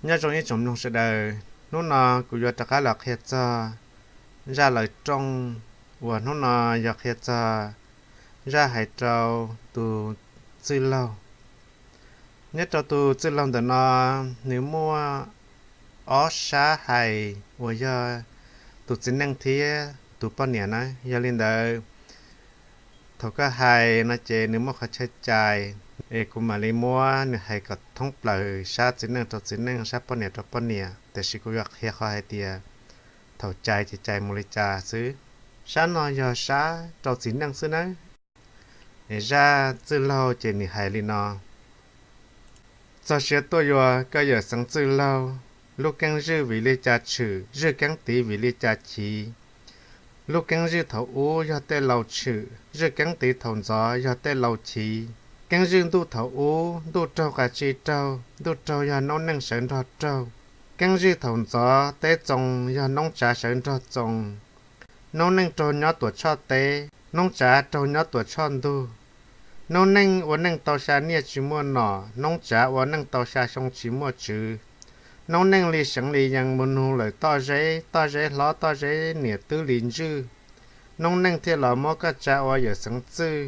Nyob zoo ib tsoom mloog sawv daws, hnub no kuv yuav rov qab los qhia txog zaj lawv rooj uas hnub no yog qhia txog zaj hais rau tus txwj laug. Nyob rau tus txwj laug ntawm no, nws muaj ob sab hais uas yog tus txiv neej thiab tus poj niam na. Yog li ntawd, thaum koj hais no ces nws muaj qhov chaw cais, es kuv mam li muab nws hais kom thoob plaws sab txiv neej rau txiv neej, sab poj niam rau poj niam, tiam sis kuv yuav qhia qhov hais tias thaum cais ces cais mus li cas xwb. Sab no yog sab rau txiv neej xwb nawb. Es zaj txwj laug ces nws hais li no: Txog siav tuaj yuav koj yawm xeev txwj laug, lub keeb zwj vim li cas tshwm, zwj keeb tiv vim li cas chiv. Lub keeb zwj thaum ub yog tej laus tshwm, zwj keeb tiv thaum ntxov yog tej laus chiv. Keeb zwj ntuj thaum ub, ntuj raug qas tsi raug, ntuj raug yog noob neej sawv nrog raug. Keeb zwj thaum ntxov teb txoos yog noob tsav sawv nrog txoos. Noob neej raug nyob Tuam Tshoj teb, noob tsav raug nyob Tuam Tshoj ntug. Noob neej ua neej tau xya niaj tsis muaj nom, noob tsav ua neej tau xya xyoo tsis muaj tswv. Noob neej li seev li yees mus nug lawm toj zeb, toj zeb hlob toj zeb niam twb li ntswj. Noob neej thiaj los muab koj tsa ua yawm xeev txwj.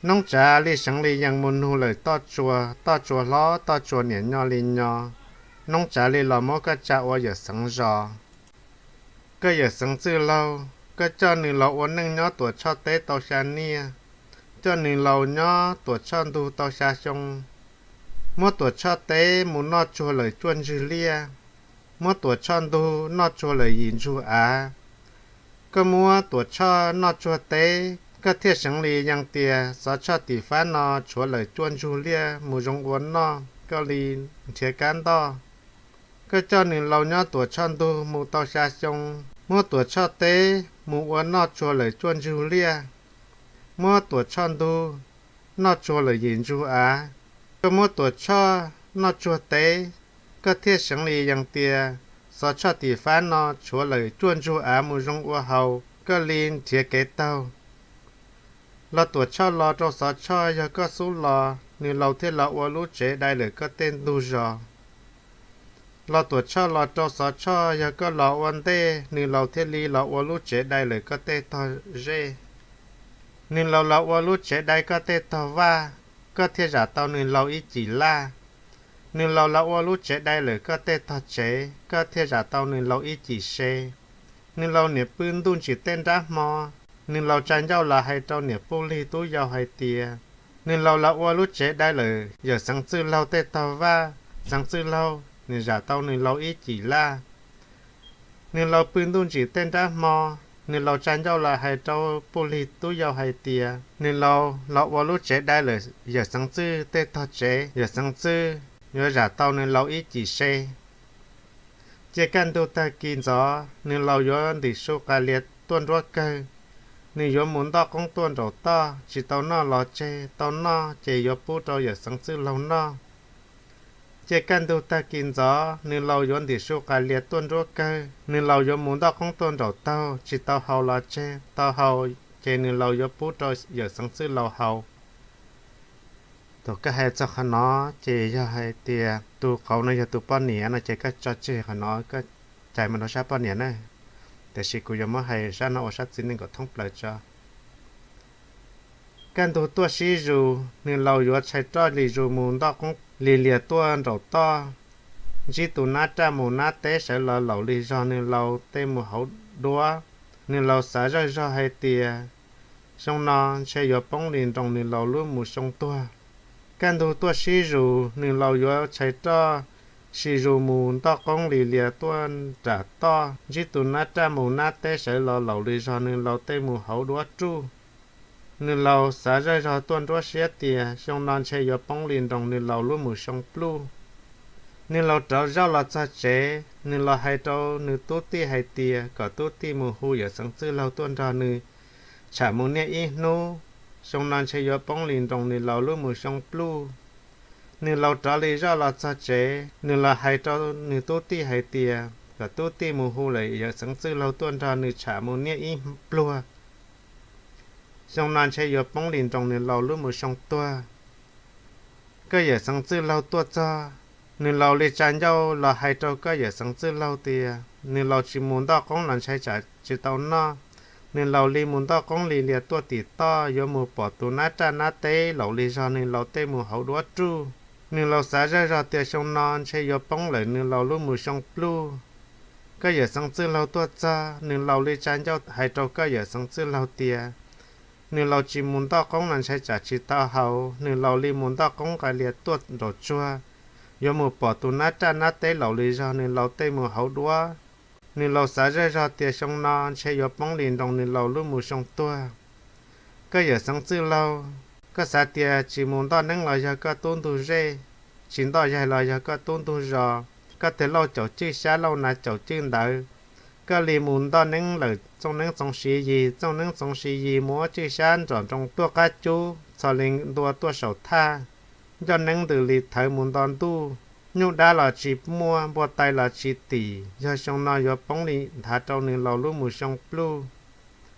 Noob tsav li seev li yees mus nug lawm toj tsua, toj tsua hlob toj tsua niam nyo li nyo. Noob tsav li los muab koj tsa ua yawm xeev zos. Koj yawm xeev txwj laug, koj coj nws laus ua neej nyob Tuam Tshoj teb tau xya niaj, coj nws laus nyob Tuam Tshoj ntug tau xya xyoo. Muab Tuam Tshoj teb mus noj tsuag lawm cuaj ntswg liaj, muab Tuam Tshoj ntug noj tsuag lawm yim ntsug av. Koj muab Tuam Tshoj noj tsuag teb, koj thiaj seev li yees tias Xov Tshoj tim fab no tshuav lawm cuaj ntsug liaj mus zoo ua noj, koj li nrhiav kab ntoj. Koj coj nws laus nyob Tuam Tshoj ntug mus tau xya xyoo, muab Tuam Tshoj teb mus ua noj tsuag lawm cuaj ntsug liaj, muab Tuam Tshoj ntug noj tsuag lawm yim ntsug av. Koj muab Tuam Tshoj noj tsuag teb, koj thiaj seev li yees tias Xov Tshoj tim fab no tshuav lawm cuaj ntsug av mus zoo ua haus, koj li nrhiav kev taug. Los Tuam Tshoj los rau Xov Tshoj yog koj xub los, nws laus thiaj los ua lub tsev dai lawm koj tej ntug zos. Los Tuam Tshoj los rau Xov Tshoj yog koj los ua ntej, nws laus thiaj li los ua lub tsev dai lawm koj tej tog zej. Nws laus los ua lub tsev dai koj tej tog vaj, koj thiaj zam tau nws laus ib cim laj. Nws laus los ua lub tsev dai lawm koj tej tog tsev, koj thiaj zam tau nws laus ib cim se. Nws laus niam pw ntuj ntsim tej nrab hmo, nws laus tsa ncauj los hais rau niam puj lig tub yau hais tias, nws laus los ua lub tsev dai lawm yawm xeev txwj laug tej tog vaj, xeev txwj laug niam zam tau nws laus ib cim laj. Nws laus pw ntuj ntsim tej nrab hmo, nws laus tsa ncauj los hais rau puj lig tub yau hais tias, nws laus los ua lub tsev dai lawm yawm xeev txwj tej tog tsev, yawm xeev txwj yuav zam tau nws laus ib cim se. Cia kaj ntug tag kis ntxov, nws laus yuav ntim su qas lias tuaj nruab kawg, nws yuav mus ntoj qoob tuaj nraum toj, tsis tau noj los tseg, tau noj ces yuav pub rau yawm xeev txwj laug noj. Cia kaj ntug tag kis ntxov, nws laus yuav ntim su qas lias tuaj nruab kawg, nws laus yuav mus ntoj qoob tuaj nraum taug, tsis tau haus los tseg, tau haus ces nws laus yuav pub rau yawm xeev txwj laug haus. Thaum koj hais txog qhov no, ces yog hais tias tus qauv no yog tus poj niam no ces koj tso tseg qhov no, koj cais mus rau sab poj niam na. Tiam sis kuv yuav muab hais sab no ua sab txiv neej kom thoob plaws tso. Kaj ntug tuaj sib zus, nws laus yuav tshais roj li zus mus ntoj qoob li lias tuaj nraum toj, ntsib tus nab raj mus nab teb sawv los laus li zog nws laus tej mus hauv duab. Nws laus xav zawj zog hais tias, xyoo no ntshe yuav poob li nroos nws laus lub mus xyoo tuag. Kaj ntug tuaj sib zus, nws laus yuav tshais roj sib zus mus ntoj qoob li lias tuaj nram toj, ntsib tus nab raj mus nab teb sawv los laus li zog nws laus tej mus hauv duab ruj. Nws laus xav zawj zog tuaj nruab siab tias xyoo no ntshe yuav poob li nroos nws laus lub mus xyoo pluj. Nws laus rov zoj los txog tsev, nws laus hais rau nws tub tij hais tias kom tub tij mus hu yawm xeev txwj laug tuaj nrog nws tsham mus niaj ib hnub, xyoo no ntshe yuav poob li nroos nws laus lub mus xyoo pluj. Nws laus rov li zoj los txog tsev, nws laus hais rau nws tub tij hais tias kom tub tij mus hu lawm yawm xeev txwj laug tuaj nrog nws tsham mus niaj ib pluag, xyoo no ntshe yuav poob li nroos nws laus lub mus xyoo tuag. Koj yawm xeev txwj laug tuaj txog, Nws laus li tsa ncauj los hais rau koj yawm Xeev Txwj Laug tias nws laus tsis mus ntoj qoob los ntshai tsam tsis tau noj. Nws laus li mus ntoj qoob li lias tuaj tim toj yuav mus pom tus nab raj nab teb laus li zog nws laus tej mus hauv duab ruj. Nws laus xav zoj zog tias xyoo no ntshe yuav poob lawm nws laus lub mus xyoo pluj. Koj yawm Xeev Txwj Laug tuaj txog, nws laus li tsa ncauj hais rau koj yawm Xeev Txwj Laug tias nws laus tsis mus ntoj qoob los ntshai tsam tsis tau haus, nws laus li mus ntoj qoob nqa lias tuaj nraum tsuag, yuav mus pom tus nab raj nab teb laus li zog nws laus tej mus hauv duab. Nws laus xav zoj zog tias xyoo no ntshe yuav poob li nroo nws laus lub mus xyoo tuag. Koj yawm Xeev Txwj Laug, koj xav tias tsis mus ntoj neeb los yog koj tub ntug zej, tsis ntoj yaig los yog koj tub ntug zos, koj teg lauj caum cwj xyab lauj nas caum cwj ntawv, koj li mus ntoj neeb lawm txooj neeb txoov siv yig, txooj neeb txoov siv yig muab cwj xyab nrom nroo tuaj qab cub, txhos li ntua tuaj saum thaj, ncoj neeb ntws li thawv mus nto ntuj, nyuj dab los tsis muaj, npua tais los tsis tim, yog xyoo no yuav poob li nthav rau nws laus lub mus xyoo pluj.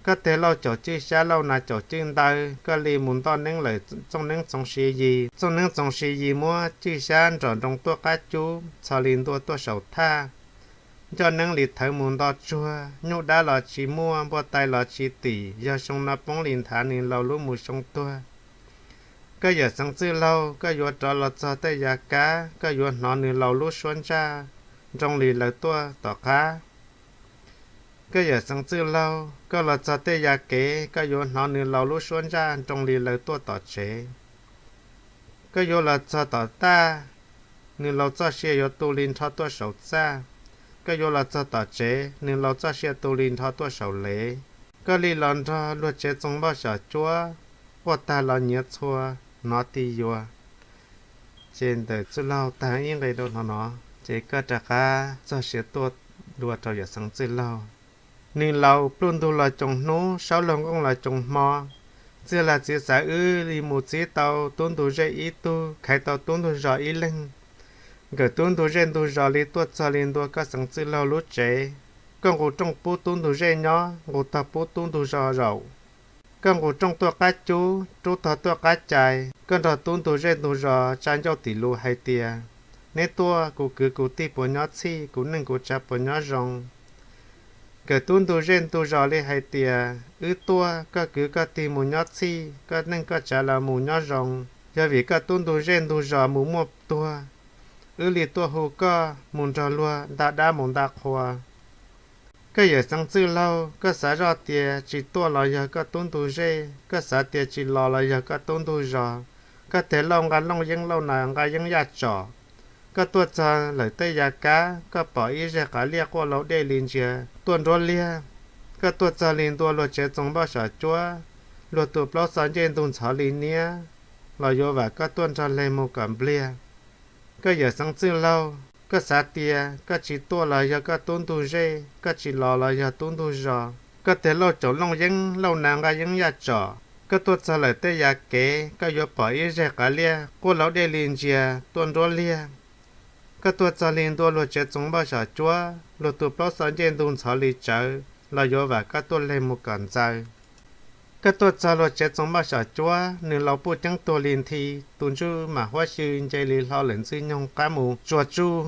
Koj teg lauj caum cwj xyab lauj nas caum cwj ntawv, koj li mus ntoj neeb lawm txooj neeb txoov siv yig, txooj neeb txoov siv yig muab cwj xyab nrom nroo tuaj qab cub, txhos li ntua tuaj saum thaj, ncoj neeb li thawv mus nto tsuag, nyuj dab los tsis muaj, npua tais los tsis tim, yog xyoo no poob li nthav nws laus lub mus xyoo tuag. Koj yawm Xeev Txwj Laug, koj yuav rov los txog tej yav kab, koj yuav hnov nws laus lub suab ntsaj nroo li lawv tuaj tom qab. Koj yawm Xeev Txwj Laug, koj los txog tej yav kev, koj yuav hnov nws laus lub suab ntsaj nroo li lawv tuaj tom tsev. Koj yuav los txog tom taj, nws laus txoj sia yuav tu li nrho tuaj saum txaj. Koj yuav los txog tom tsev, nws laus txoj sia tu li nrho tuaj saum lev. Koj li los nrog luag tsev txoos npauj xyom cuab, quaj tag los nyiav txhua, hnov ti yuav. Ces ntawm Txwj Laug tag ib nqe rau no no, ces koj rov qab txog siav tuaj dua rau yawm Xeev Txwj Laug. Nws laus pluj ntug los coos hnub, saub laug nqooj los coos hmo. Txwj Laug txiv xav wb li mus txib tau tub ntug zej ib tug, khaiv tau tub ntug zos ib leeg. Nkawm tub ntug zej ntug zos li tuaj txog li ntua koj Xeev Txwj Laug lub tsev. Koj nqus rooj pub tub ntug zej nyob, nqus tog pub tub ntug zos zaum. Koj nqus rooj tuaj qab cub, rub tog tuaj qab cais, koj nrog tub ntug zej ntug zos tsa ncauj tim lus hais tias, neb tuaj, kuv kwv kuv tij puas nyob txhij, kuv neej kuv tsav puas nyob zoo. Nkawm tub ntug zej ntug zos li hais tias, wb tuaj, koj kwv koj tij mus nyob txhij, koj neej koj tsav los mus nyob zoo. Yog vim koj tub ntug zej ntug zos mus muaj tuag, wb li tuaj hu koj mus nrog luag nta dab mus nta qhua. Koj yawm Xeev Txwj Laug, koj xav zoj tias tsis tuaj los yog koj tub ntug zej, koj xav tias tsis los los yog koj tub ntug zos. Koj teg lauj nqa looj yeeb lauj nas nqa yeeb yaj tsom. Koj tuaj txog lawm tej yav kab, koj pom ib zeg qav liaj quaj laug dej li ntsia tuaj nruab liag. Koj tuaj txog li ntua luag tsev txoos npauj xyom cuab, luag tus plaub xo ncej ntug ntxhov li niab, los yuav vam koj tuaj nrog leg mus kom npliag. Koj yawm Xeev Txwj Laug, koj xav tias koj tsis tuaj los yog koj tub ntug zej, koj tsis los los yog tub ntug zos. Koj teg lauj caum looj yeeb lauj nas nqa yeeb yaj tsom. Koj tuaj txog lawm tej yav kev, koj yuav pom ib zeg qav liaj quaj laug dej li ntsia tuaj nruab liag. Koj tuaj txog li ntua luag tsev txoos npauj xyom cuab, luag tus plaub xo ncej ntug ntxhov li tsawv, los yuav vam koj tuaj leg mus kom ntxaws. Koj tuaj txog luag tsev txoos npauj xyom cuab, nws laus puj ceeb tuag li nthi, tus ntsuj mam huab xyw nce li hlo lawm ntxwj nyoog qab mus tsua tsuj.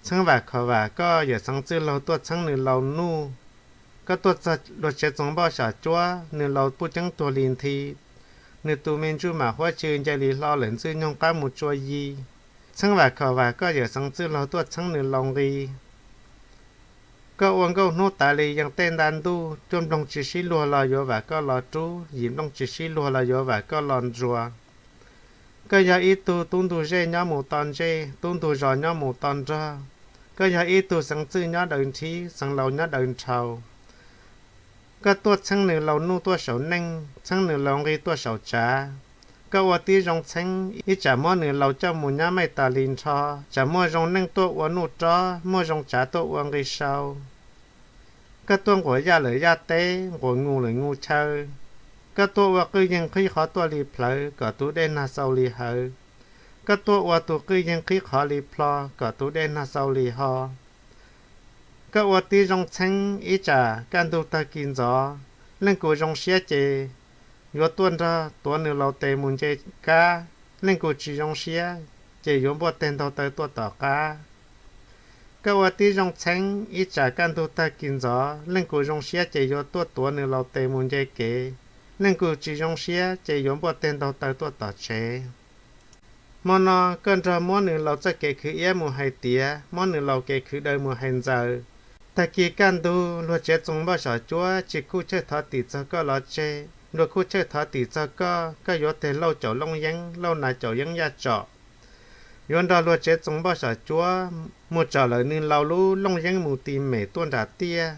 Txheeb vam khom vam koj yawm Xeev Txwj Laug tuaj txheeb nws laus nuj. Koj tuaj txog luag tsev txoos npauj xyom cuab, nws laus puj ceeb tuag li nthi, nws tus me ntsuj mam huab xyw nce li hlo lawm ntxwj nyoog qab mus tsua yi. Txheeb vam khom vam koj yawm Xeev Txwj Laug tuaj txheeb nws laus nqi. Koj ua nkauj hnub tas li yees tej nta ntuj, cuaj nplooj tsis sib luag los yuav vam koj los rub, yim nplooj tsis sib luag los yuav vam koj los ntsuas. Koj yog ib tug tub ntug zej nyob mus to ntsej, tub ntug zos nyob mus to nrog. Koj yog ib tug xeev txwj nyob daws nrhib, xeev laus nyob daws nrhau. Koj tuaj txheeb nws laus nuj tuaj saum neej, txheeb nws laus nqi tuaj saum tsav. Koj ua tib zoo txheeb, ib tsam muab nws laus coj mus nyab maij tas li nrho, tsam muaj zoo neej tuaj ua nuj rob, muaj zoo tsav tuaj ua nqi sau. Koj tuaj nquas yaj lawm yaj teb, nquas nus lawm nus chaw. Koj tuaj ua qwj yeeg qhib qhov tuaj li plhawv, kom tus dej nag xau li hawv. Koj tuaj ua tus qwj yeeg qhib qhov li plho, kom tus dej nag xau li ho. Koj ua tib zoo txheeb, ib tsam kaj ntug tag kis ntxov, leej kuj zoo siab ces yuav tuaj nrog tuav nws laus tes mus nce kab, leej kuj tsis zoo siab, ces yuav npuaj teg ntaug taw tuaj tom qab. Koj ua tib zoo txheeb, ib tsam kaj ntug tag kis ntxov leej kuj zoo siab ces yuav tuaj tuav nws laus tes mus nce kev, leej kuj tsis zoo siab ces yuav npuaj teg ntaug taw tuaj tom tsev. Hmo no koj nrog muab nws laus txoj kev khwv iab mus hais tiav, muab nws laus kev khwv daws mus hais ntxaws. Tag kis kaj ntug luag tsev txoos npauj saum cuab tsis khuj chawj thov tim txog koj los tseg, luag khuj chawj thov tim txog koj, koj yuav teg lauj caum looj yeeb, lauj nas caum yeeb yaj tsom. Yuav nrog luag tsev txoos npauj saum cuab mus tsom lawm nws laus lub looj yeeb mus ti mem tuaj nram tiaj.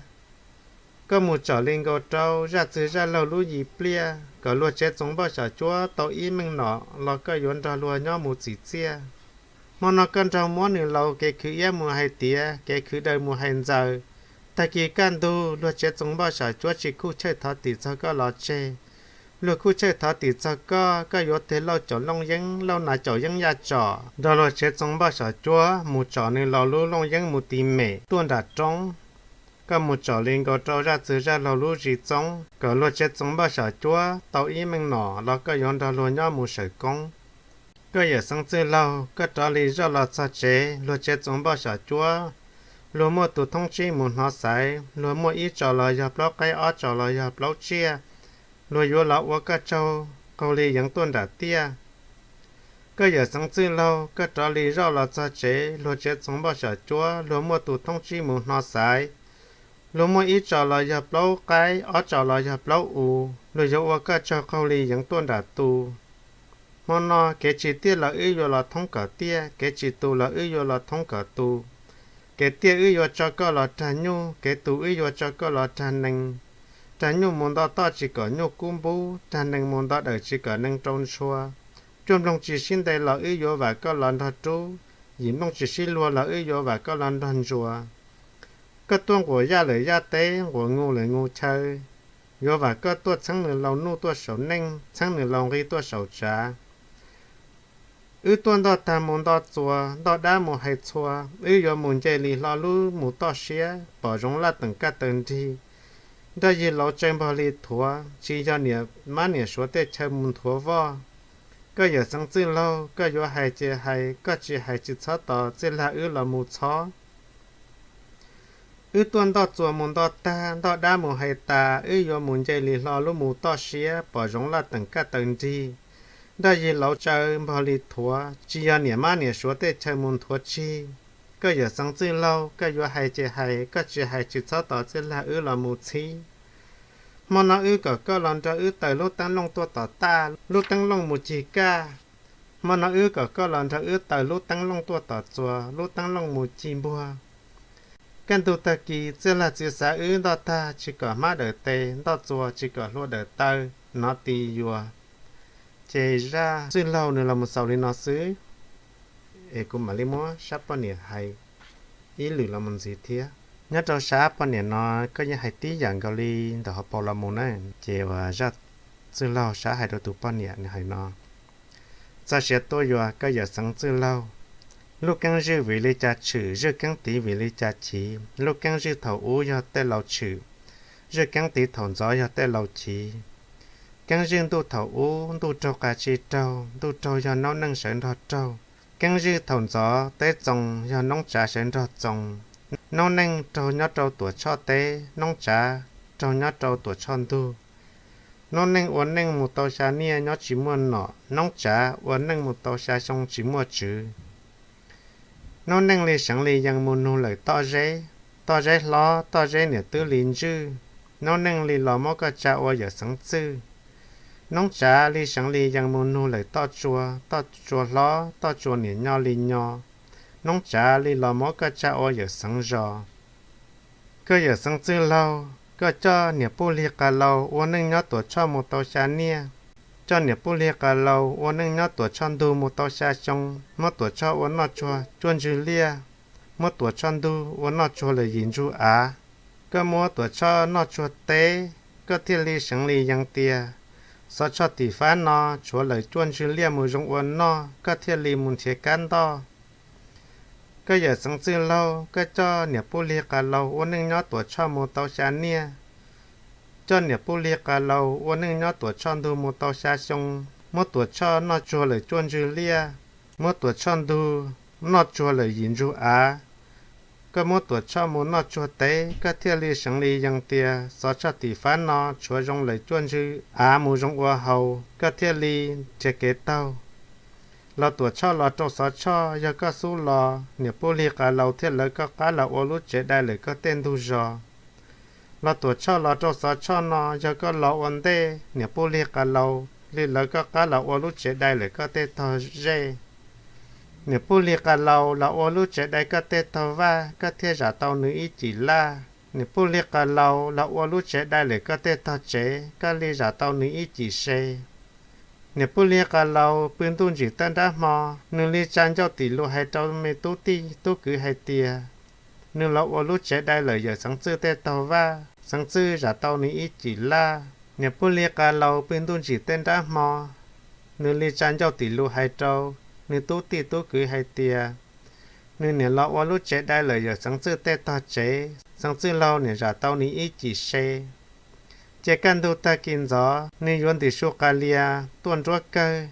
Koj mus tsom li nkaus rau zaj txwg zaj laug lub yim pliaj kom luag tsev txoos npauj saum cuab tau ib meej nom los koj yuav nrog luag nyob mus txim txiaj. Hmo no koj nrog muab nws laus kev khwv iab mus hais tiav, kev khwv daws mus hais ntxaws. Tag kis kaj ntug luag tsev txoos npauj saum cuab tsis khuj chawj thov tim txog koj los tseg, luag khuj chawj thov tim txog koj, koj yuav teg lauj caum looj yeeb, lauj nas caum yeeb yaj tsom nrog luag tsev txoos npauj saum cuab mus tsom nws laus lub looj yeeb mus ti mem tuaj nram roob. Koj mus tsom li nkaus rau zaj txwg zaj laug lub zis txoob kom luag tsev txoos npauj saum cuab tau ib meej nom los koj yuav nrog luag nyob mus sawm koob. Koj yawm xeev txwj laug, koj rov li zoj los txog tsev, luag tsev txoos npauj saum cuab, luag muaj tus thoob tsib mus hnov xaiv, luag muaj ib tsos los yog plaub qaib, ob tsos los yog plaub tsiaj, luag yuav los ua koj tsaug qaug li yeev tuaj nram tiaj. Koj yawm xeev txwj laug, koj rov li zoj los txog tsev, luag tsev txoos npauj saum cuab, luag muaj tus thoob tsib mus hnov xaiv, luag muaj ib tsos los yog plaub qaib, ob tsos los yog plaub us, luag yuav ua koj tsaug qaug li yeev tuaj nram tu. Hmo no kev tsis tiaj los wb yuav los thoob kom tiaj, kev tsis tus los wb yuav los thoob kom tus. Kev tiaj wb yuav tso koj los rag nyuj, kev tus wb yuav tso koj los rag nees. Rag nyuj mus nto toj tsis kom nyuj kub npub, rag nees mus nto dawm tsis kom nees rau ntshua. Cuaj nploog tsis sib nte los wb yuav vam koj los nrog rub, yim nplooj tsis sib luag los wb yuav vam koj los nrog ntsuas. Koj tuaj nquas yaj lawm yaj teb, nquas ngu lawm ngu chaw, yuav vam koj tuaj txheeb nws laus nuj tuaj saum neej, txheeb nws laus nqi tuaj saum tsav. Wb tuaj ntoj tag mus nto txuas, ntoj dab mus hais txhua, wb yuav mus nce li hlo lub mus toj siab, pom zoov laj teem kaj taw nrig. Nroj yig lauv tsaws npog li thuav, tsis yog niam mab niam suav tej chaw mus nthuav voj. Koj yawm xeev txwj laug, koj yuav hais ces hais, koj tsis hais tsis txhob tos, txij lag wb los mus txhob. Wb tuaj ntoj txuas mus nto tag, ntoj dab mus hais tas, wb yuav mus nce li hlo lub mus toj siab, pom zoov laj teem kaj taw nrig. Nroj yig lauv tsaws npog li thuav, tsis yog niam mab niam suav tej chaw mus nthuav tsig. Koj yawm xeev txwj laug, koj yuav hais ces hais, koj tsis hais tsis txhob tos, txij lag wb los mus txhib. Hmo no wb kom koj los nrog wb taws lub teeb looj tuaj tom taj, lub teeb looj mus cig kaj. Hmo no wb kom koj los nrog wb taws lub teeb looj tuaj tom txuas, lub teeb looj mus cig npuag. Kaj ntug tag kis txij lag txiv xav wb ntoj tag tsis kom hmab dawm tes, ntoj txuas tsis kom hlua dawm taw, nov ti yuas. Ces zaj txwj laug nws los mus xaus li no xwb, es kuv mam li muab sab poj niam hais ib lwm los mus ntxiv thiab. Nyob rau sab poj niam no, koj yeej hais tib yam nkaus li ntawm hauv paus los mus na. Ces uas zaj txwj laug sab hais rau tus poj niam nws hais no: Txoj sia tuaj yuav koj yawm xeev txwj laug. Lub keeb zwj vim li cas tshwm, zwj keeb tiv vim li cas chiv. Lub keeb zwj thaum ub yog tej laus tshwm, zwj keeb tiv thaum ntxov yog tej laus chiv. Keeb zwj ntuj thaum ub, ntuj raug qas tsis raug, ntuj raug yog noob neej sawv nrog raug. Keeb zwj thaum ntxov teb txoos yog noob tsav sawv nrog txoos. Noob neej raug nyob rau tuam tshoj teb, noob tsav raug nyob rau tuam tshoj ntug. Noob neej ua neej mus tau xya niaj nyob tsis muaj nom, noob tsav ua neej mus tau xya xyoo tsis muaj tswv. Noob neej li seev li yees mus nug lawm toj zeb, toj zeb hlob toj zeb niam twb li ntswj. Noob neej li los muab koj tsa ua yawm xeev txwj. Noob tsav li seev li yees mus nug lawm toj tsua, toj tsua hlob toj tsua niam nyo li nyo. Noob tsav li los muab koj tsa ua yawm xeev zos. Koj yawm xeev txwj laug, koj coj niam puj lig qas laus ua neej nyob tuam tshoj mus tau xya niaj. Coj niam puj lig qas laus ua neej nyob tuam tshoj ntug mus tau xya xyoo, muab tuam tshoj ua noj tsuag cuaj ntswg liaj, muab tuam tshoj ntug ua noj tsuag lawm yim ntsug av. Koj muab tuam tshoj noj tsuag teb, koj thiaj li seev li yees tias xov tshoj tim fab no tshuav lawm cuaj ntswg liaj mus zoo ua noj, koj thiaj li mus nrhiav kab ntoj. Koj yawm xeev txwj laug, koj coj niam puj lig qas laus ua neej nyob tuam tshoj mus tau xya niaj. Coj niam puj lig qas laus ua neej nyob tuam tshoj ntug mus tau xya xyoo, muab tuam tshoj noj tsuag lawm cuaj ntswg liaj, Muab Tuam Tshoj ntug noj tsuag lawm yim ntsug av, koj muab Tuam Tshoj mus noj tsuag tev, koj thiaj li seev li yees tias xov tshoj tim fab no tshuav zoo lawm cuaj ntsug av mus zoo ua haus, koj thiaj li nrhiav kev taug. Los Tuam Tshoj los rau xov tshoj, yog koj xub los, niam Pub Lig Qas Laus thiaj lawv koj qab los ua lub tsev dai lawm koj tej ntug zos. Los Tuam Tshoj los rau xov tshoj no, yog koj los ua ntej, niam Pub Lig Qas Laus li lawv koj qab los ua lub tsev dai lawm koj tej tog zej. Niam Pub Lig Qas Laus los ua lub tsev dai koj tej tog vaj, koj thiaj zam tau nws ib cim laj. Niam Pub Lig Qas Laus los ua lub tsev dai lawm koj tej tog tsev, koj li zam tau nws ib cim se. Niam Pub Lig Qas Laus pw ntuj ntsim tawm nrab hmo, nws li tsa ncauj tim lus hais rau me tub tij tub kwv hais tias, nws los ua lub tsev dai lawm yawm Xeev Txwj tej tog vaj, Xeev Txwj zam tau nws ib cim laj. Niam Pub Lig Qas Laus pw ntuj ntsim tawm nrab hmo, nws li tsa ncauj tim lus hais rau nws tub tij tub kwv hais tias, nws niam los ua lub tsev dai lawm yawm Xeev Txwj tej tog tsev, Xeev Txwj laug niam zam tau nws ib cim se. Ces kaj ntug tag kis ntxov nws yuav ntim su qas lias tuaj nruab kawg,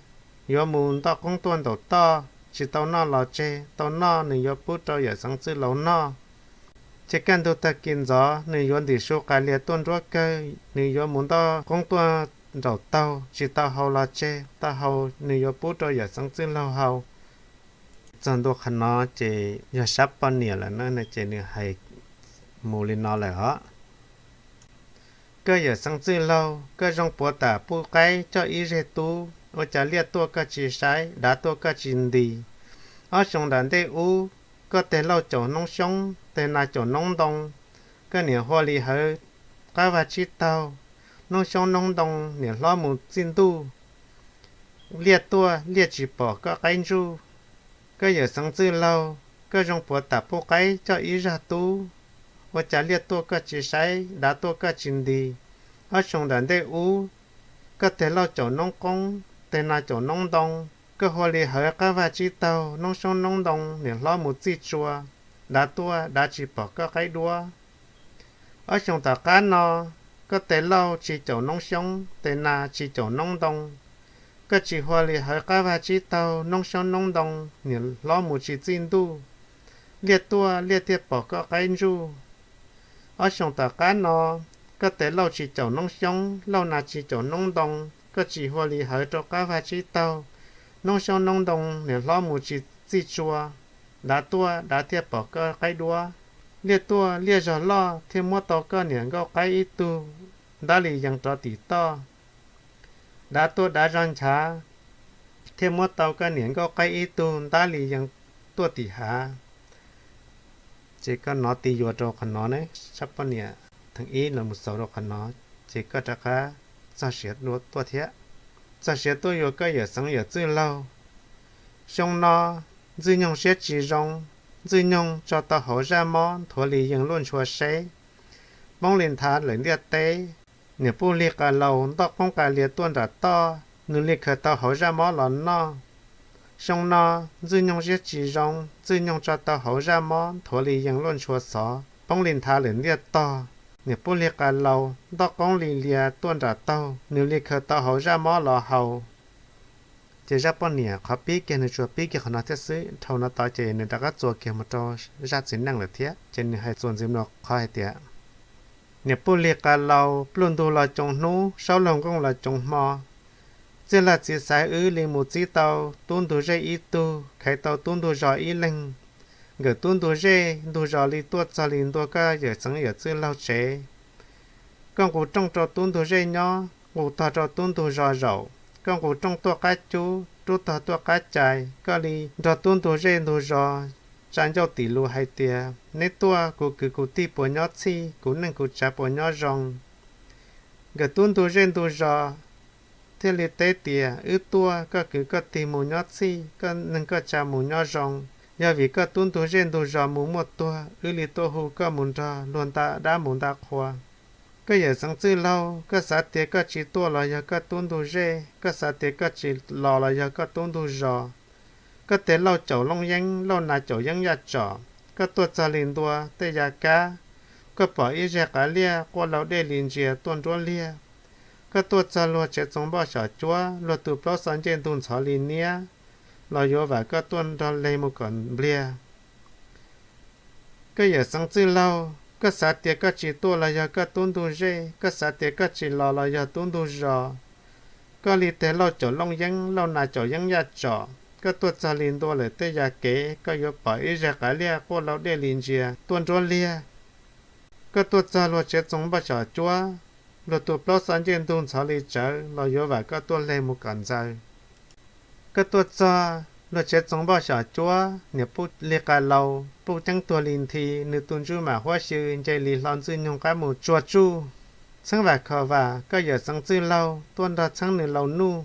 yuav mus ntoj qoob tuaj nraum toj, tsis tau noj los tseg, tau noj nws yuav pub rau yawm Xeev Txwj laug noj. Ces kaj ntug tag kis ntxov nws yuav ntim su qas lias tuaj nruab kawg, nws yuav mus ntoj qoob tuaj nraum taug, tsis tau haus los tseg, tau haus nws yuav pub rau yawm Xeev Txwj laug haus. Txog ntua qhov no ces yog sab poj niam lawm na, ces nws hais mus li no lawm os. Koj yawm Xeev Txwj laug, koj zoo puav tam puj qaib coj ib zeg tub, ua cas liaj tuaj koj tsis saib, dav tuaj koj tsis ntis. Ob xyoo nram ntej ub, koj teg lauj caum noob xyoob, teg nas caum noob ntoo, koj niam hua li hawv qab vaj tsib taug, noob xyoob noob ntoo niam hlob mus txij ntuj. Liaj tuaj liaj tsis pom koj qaib ntsuj. Koj yawm Xeev Txwj laug, koj zoo puav tam puj qaib coj ib zaj tub, ua cas liaj tuaj koj tsis saib, dav tuaj koj tsis ntis. Ob xyoo nram ntej ub, koj teg lauj caum noob qoob, teg nas caum noob ntoo, koj hua li hawv qab vaj tsib taug, noob xyoob noob ntoo niam hlob mus txij tsua, dav tuaj dav tsis pom koj qaib duab. Ob xyoo tom qab no, koj teg lauj tsis caum noob xyoob, teg nas tsis caum noob ntoo, koj tsis hua li hawv qab vaj tsib taug, noob xyoob noob ntoo niam hlob mus tsis txij ntuj. Liaj tuaj liaj thiaj pom koj qaib ntsuj. Ob xyoo tom qab no, koj teg lauj tsis caum noob xyoob, lauj nas tsis caum noob ntoo, koj tsis hua li hawv rau qab vaj tsib taug, noob xyoob noob ntoo niam hlob mus tsis txij tsua, dav tuaj dav thiaj pom koj qaib duab. Liaj tuaj liaj zog loj thiaj muab tau koj niam nkauj qaib ib tug ntab li yees rov tim toj. Dav tuaj dav zog nchav thiaj muab tau koj niam nkauj qaib ib tug ntab li yees tuaj tim hav. Ces koj nov tis yuav rau qhov no ne, sab poj niam theem ib no mus xaus rau qhov no, ces koj rov qab txog siav tuaj thiab. Txog siav tuaj yuav koj yawm Xeev yawm Txwj laug. Xyoo no, Ntxwj Nyoog siab tsis zoo, Ntxwj Nyoog tso tau hauv zaj mob nthuav li yees luaj ntshua seb, poob li nthav lawm ntiaj teb. Niam Pub Lig Qas Laus ntoj qoob qas lias tuaj nram toj, nws li khaws tau hauv zaj mob los noj. Xyoo no, Ntxwj Nyoog siab tsis zoo, Ntxwj Nyoog tso tau hauv zaj mob nthuav li yees luaj ntshua xov, poob li nthav lawm ntiaj tog. Niam Pub Lig Qas Laus ntoj qoob li lias tuaj nram taug, nws li khaws tau hauv zaj mob los haus. Ces zaj poj niam qhov pib kiag nws tsuas pib kiag qhov no thiab xwb, dhau no tod ces nws rov qab txuas kiag mus rau zaj txiv neej lawm thiab, ces nws hais txuas ntxiv mus qhov hais tias, niam Pub Lig Qas Laus pluj ntug los coos hnub, saub laug nqooj los coos hmo. Txij laj txiv xaiv wb li mus txib tau tub ntug zej ib tug, khaiv tau tub ntug zos ib leeg. Nkawm tub ntug zej ntug zos li tuaj txog li ntua koj yawm Xeev yawm Txwj laug tsev. Koj nqus rooj rau tub ntug zej nyob, nqus tog rau tub ntug zos zaum. Koj nqus rooj tuaj qab cub, rub tog tuaj qab cais, koj li nrog tub ntug zej ntug zos tsa ncauj tim lus hais tias, neb tuaj, kuv kwv kuv tij puas nyob txhij, kuv neej kuv tsav puas nyob zoo. Nkawm tub ntug zej ntug zos thiaj li teb tias, wb tuaj, koj kwv koj tij mus nyob txhij, koj neeg koj tsav mus nyob zoo. Yog vim koj tub ntug zej ntug zos mus muaj tuag, wb li tuaj hu koj mus nrog luag nta dab mus nta qhua. Koj yawm Xeev Txwj laug, koj xav tias koj tsis tuaj los yog koj tub ntug zej, koj xav tias koj tsis los los yog koj tub ntug zos. Koj teg lauj caum looj yeeb, lauj nas caum yeeb yaj tsom, koj tuaj txog li ntua tej ya kab, koj pom ib zeg qav liaj quaj lau dej li ntsia tuaj nruab liag. Koj tuaj txog luag tsev txoos npoj xyom cuab, luag tus plaub xo ncej ntug ntxhov li niab, los yuav vam koj tuaj nrog leg mus kom npliag. Koj yawm Xeev Txwj Laug, koj xav tias koj tsis tuaj los yog koj tub ntug zej, koj xav tias koj tsis los los yog tub ntug zos. Koj li teg lauj caum looj yeeb, lauj nas caum yeeb yaj tsom, koj tuaj txog li ntua lawm tej yam kev, koj yuav pom ib zag qav liaj quaj lauj dej li ntsia tuaj nruab liag. Koj tuaj txog luag tsev txoos npaj xyom cuab, luag tus plaub xo ncej ntug ntxhov li tsawv los yuav vam koj tuaj leg mus kom ntxaws. Koj tuaj txog luag tsev txoos npaj xyom cuab, niam puj li qa laus, puj ceeb tuag li nthi, nws tus ntsuj mam huab xyw nce li hlo ntxwj nyoog qab mus tsuag tsuj. Txheeb vam khom vam, koj yawm Xeev Txwj Laug, tuaj nrog txheeb nws laus nuj.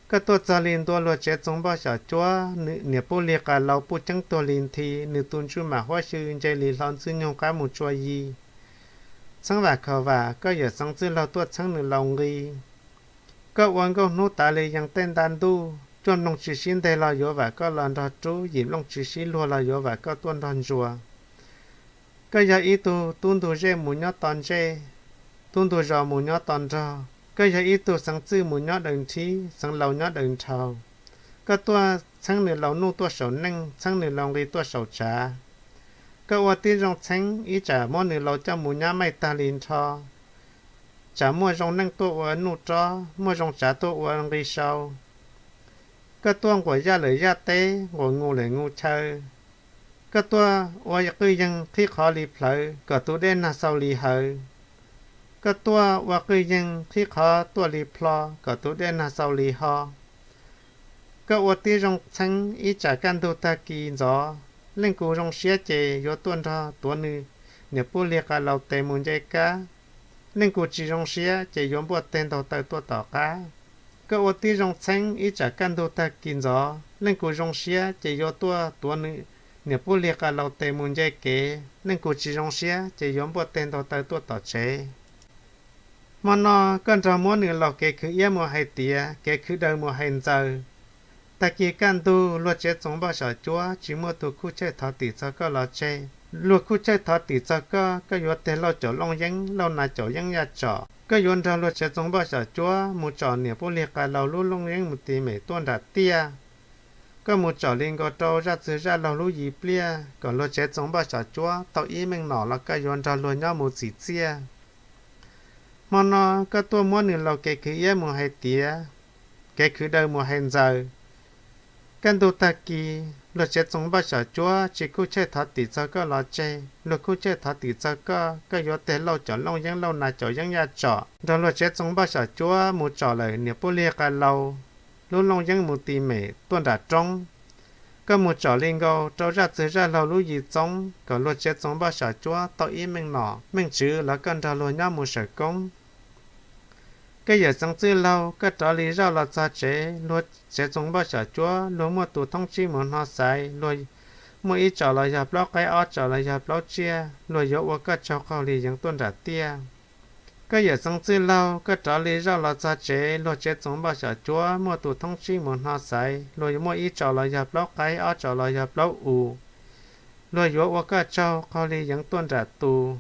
Koj tuaj txog li ntua luag tsev txoos npaj xyom cuab, niam puj li qa laus, puj ceeb tuag li nthi, nws tus ntsuj mam huab xyw nce li hlo ntxwj nyoog qab mus tsuag yi. Txheeb vam khom vam, koj yawm Xeev Txwj Laug, tuaj txheeb nws laus nqi. Koj ua nkauj hnub tav li yees tej nta ntuj, cuaj nplooj tsis sib nteg los yuav vam koj los nrog rub, yim nplooj tsis sib luag los yuav vam koj tuaj nrog ntsuas. Koj yog ib tug tub ntug zej mus nyob to ntsej, tub ntug zos mus nyob to nrog. Koj yog ib tug xeev txwj mus nyob daws nrhib, xeev laus nyob daws nrhau. Koj tuaj txheeb nws laus nuj tuaj saum neej, txheeb nws laus nqi tuaj saum tsav. Koj ua tib zoo txheeb ib tsam muab nws laus coj mus nyab maij tag li nrho, tsam muaj zoo neej tuaj ua nuj rob, muaj zoo tsav tuaj ua nqi sau. Koj tuaj nquas yaj lawm yaj teb, nquas nus lawm nus chaw. Koj tuaj ua qwj yeeg qhib qhov li plhawv, kom tus dej nag xau li hawv. Koj tuaj ua qwj yeeg qhib qhov tuaj li plho, kom tus dej nag xau li ho. Koj ua tib zoo txheeb ib tsam kaj ntug tag kis ntxov, leej kuv zoo siab ces yuav tuaj nrog tuav nws niam puj li qa laus tes mus nce kab. Leej kuv tsis zoo siab ces yuav npuaj teg ntaug taw tuaj tom qab. Koj ua tib zoo txheeb ib tsam kaj ntug tag kis ntxov, leej kuv zoo siab ces yuav tuaj tuav nws niam puj li qa laus tes mus nce kev. Leej kuv tsis zoo siab ces yuav npuaj teg ntaug taw tuaj tom tsev. Hmo no koj nrog muab nws laus kev khwv iab mus hais tiav, kev khwv daws mus hais ntxaws. Tag kis kaj ntug luag tsev txoos npaj xyom cuab, tsis muaj tus khuj chawj thov tim txog koj los tseg. Luag khuj chawj thov tim txog koj, koj yuav teg lauj caum looj yeeb, lauj nas caum yeeb yaj tsom. Koj yuav nrog luag tsev txoos npaj xyom cuab mus tsom niam puj li qa laus lub looj yeeb mus ti mem tuaj nram tiaj. Koj mus tsom li nkaus rau zaj txwg zaj laug lub yi pliaj, kom luag tsev txoos npaj xyom cuab tau ib meej nom los koj yuav nrog luag nyob mus txim txiaj. Hmo no koj tuaj muab nws laus kev khwv iab mus hais tiav, kev khwv daws mus hais ntxaws. Kaj ntug tag kis luag tsev txoos npaj xyom cuab, tsis khuj chawj thov tim txog koj los tseg. Luag khuj chawj thov tim txog koj, koj yuav teg lauj caum looj yeeb, lauj nas caum yeeb yaj tsom, nrog luag tsev txoos npaj xyom cuab mus tsom lawm niam puj li qa laus lub looj yeeb mus ti mem tuaj nram roob. Koj mus tsom li nkaus rau zaj txwg zaj laug lub yi txoob, kom luag tsev txoos npaj xyom cuab tau ib meej nom meej tswv los koj nrog luag nyob mus sawv koob. Koj yawm Xeev Txwj Laug, koj rov li zoj los txog tsev, luag tsev txoos npaj xyom cuab, luag muaj tus thoob tsib mus hno xaiv, luag muaj ib tsom los yog plaub qaib, ob tsom los yog plaub tsiaj, luag yuav ua koj tsaug qaug li yeev tuaj nram tiaj. Koj yawm Xeev Txwj Laug, koj rov li zoj los txog tsev, luag tsev txoos npaj xyom cuab, muaj tus thoob tsib mus hno xaiv, luag muaj ib tsom los yog plaub qaib, ob tsom los yog plaub us, luag yuav ua koj tsaug qaug li yeev tuaj nram tus.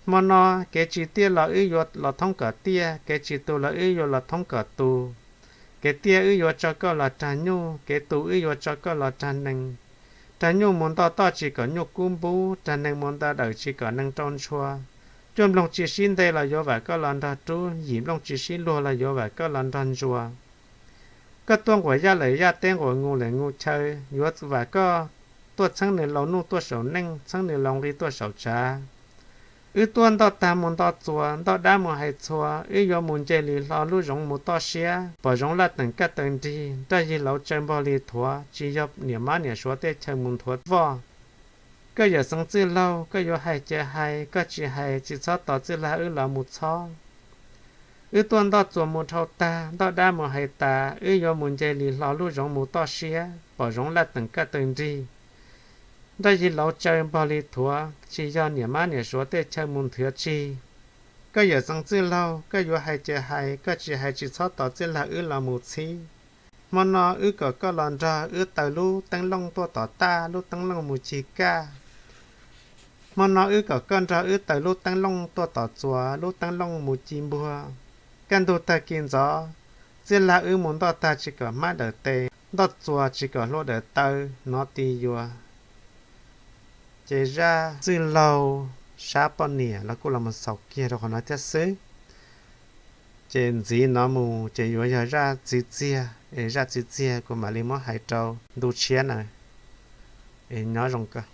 Hmo no kev tsis tiaj los wb yuav los thoob kom tiaj, kev tsis tus los wb yuav los thoob kom tus. Kev tiaj wb yuav tso koj los rag nyuj, kev tus wb yuav tso koj los rag nees. Rag nyuj mus ntoj toj tsis kom nyuj kub npub, rag nees mus nta dawm tsis kom nees rau ntshua. Cuaj nplooj tsis sib nteg los yuav vam koj los nrog rub, yim nplooj tsis sib luag los yuav vam koj los nrog ntsuas. Koj tuaj nquas yaj lawm yaj teb, nquas nus lawm nus chaw, yuav vam koj tuaj txheeb nws laus nuj tuaj saum neej, txheeb nws laus nqi tuaj saum tsav. Wb tuaj ntoj tag mus nto txuas, ntoj dab mus hais txhua, wb yuav mus nce li hlo lub zoov mus toj siab, pom zoov laj teem kaj taw nrig, nraj yig lauv tsaw npog li thuav, tsis yog niam mab niam suav tej chaw mus nthuav voj. Koj yawm Xeev Txwj Laug, koj yuav hais ces hais, koj tsis hais tsis txhob tos Txwj Lag wb los mus txhob. Wb tuaj ntoj txuas mus dhau tag, ntoj dab mus hais tas, wb yuav mus nce li hlo lub zoov mus toj siab, pom zoov laj teem kaj taw nrig, nraj yig lauv tsaw npog li thuav, tsis yog niam mab niam suav tej chaw mus nthwv tsig. Koj yawm Xeev Txwj Laug, koj yuav hais ces hais, koj tsis hais tsis txhob tos Txwj Lag wb los mus txhib. Hmo no wb kom koj los nrog wb taws lub teeb looj tuaj tom taj, lub teeb looj mus cig kaj. Hmo no wb kom koj nrog wb taws lub teeb looj tuaj tom txuas, lub teeb looj mus ci npuag. Kaj ntug tag kis ntxov, Txij lag wb mus ntoj tag tsis kom hmab dawm tes, ntoj txuas tsis kom hlua dawm taw, hnov ti yuav. Ces zaj txwj laug sab poj niam los kuj los mus xaus kiag rau qhov no thiab xwb. Ces ntxiv no mus ces yuav yog zaj txwv txiag, es zaj txwv txiag kuv mam li muab hais rau ntu tshiab na. Es nyob zoo kawg.